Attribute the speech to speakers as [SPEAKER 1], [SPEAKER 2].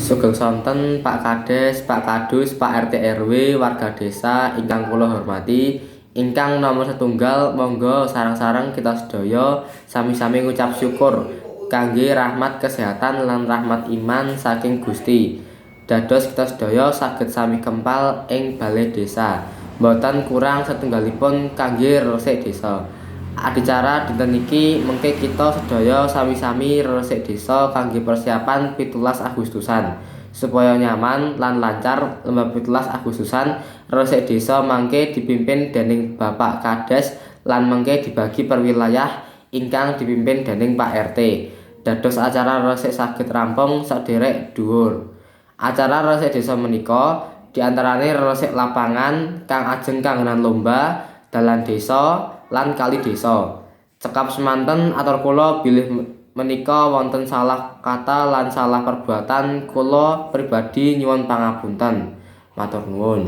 [SPEAKER 1] Sugeng sonten Pak Kades, Pak Kadus, Pak RT RW, warga desa ingkang kula hormati. Ingkang nomor setunggal, monggo sareng-sareng kita sedaya sami-sami ngucap syukur kangge rahmat kesehatan lan rahmat iman saking Gusti. Dados kita sedaya saged sami kempal ing balai desa. Mboten kurang setunggalipun kangge resik desa. Adicara dinten iki mengke kita sedaya sami-sami resik desa kangge persiapan 17 Agustusan. Supaya nyaman lan lancar lomba 17 Agustusan, resik desa mangke dipimpin dening Bapak Kades lan mengke dibagi per wilayah ingkang dipimpin dening Pak RT. Dados acara resik saged rampung sederek dhuwur. Acara resik desa menika diantarane resik lapangan kang ajeng kanggonan lomba, dalan desa, lan kali desa. Cekap semanten atur kula, bilih menika wonten salah kata lan salah perbuatan, kula pribadi nyuwun pangapunten. Matur nuwun.